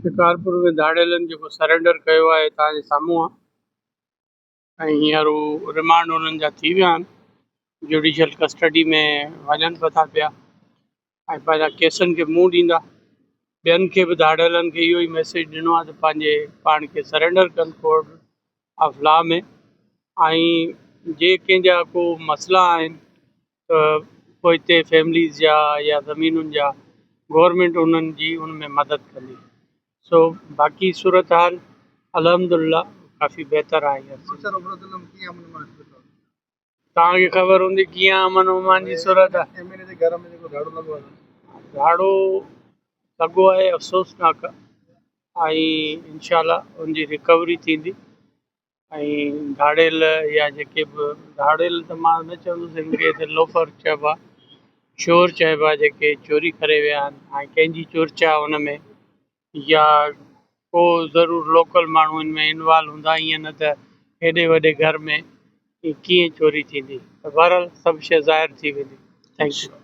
شڪارپور ۾ ڌاڙيلن جيڪو سرينڊر ڪيو آهي توهان جي سامهون آهي ۽ هينئر هو رمانڊ انهن جا ٿي ويا آهن جوڊيشل ڪسٽڊي ۾ وڃن به ٿا پيا ۽ پنهنجا ڪيسن کي منهن ڏيندا. ٻين کي به ڌاڙيلن کي اهو ئي ميسيج ڏنو آهي ته پنهنجي پاڻ کي سرينڊر ڪن ڪورٽ آف لا ۾ ۽ جي ڪنهن جا ڪو مسئلا آهن ته پوئتي فيمليز جا يا زمينن جا گورنمينٽ انهن جي ان ۾ مدد ڪندي سو باقي صورتحال الحمدلله ڪافي بهتر آهي. توهان کي خبر هوندي ڪيئن امن امان جي صورت ڌاڙو لڳو آهي افسوسناڪ ۽ انشاء الله ان جي رڪوري ٿيندي. ۽ ڌاڙيل يا جيڪي به ڌاڙيل ته مان نه چوندس هن کي ته لوفر چئبا چور چئبا جيڪي چوري ڪري ويا آهن ۽ ڪنهن جي چورچا ان ۾ يا ڪو ضرور لوڪل ماڻهو ان ۾ انوالو هوندا ائين نه ته هيڏي وڏي گهر ۾ ڪيئن چوري ٿيندي ته بهرحال سڀ شيء ظاهر ٿي ويندي thank you.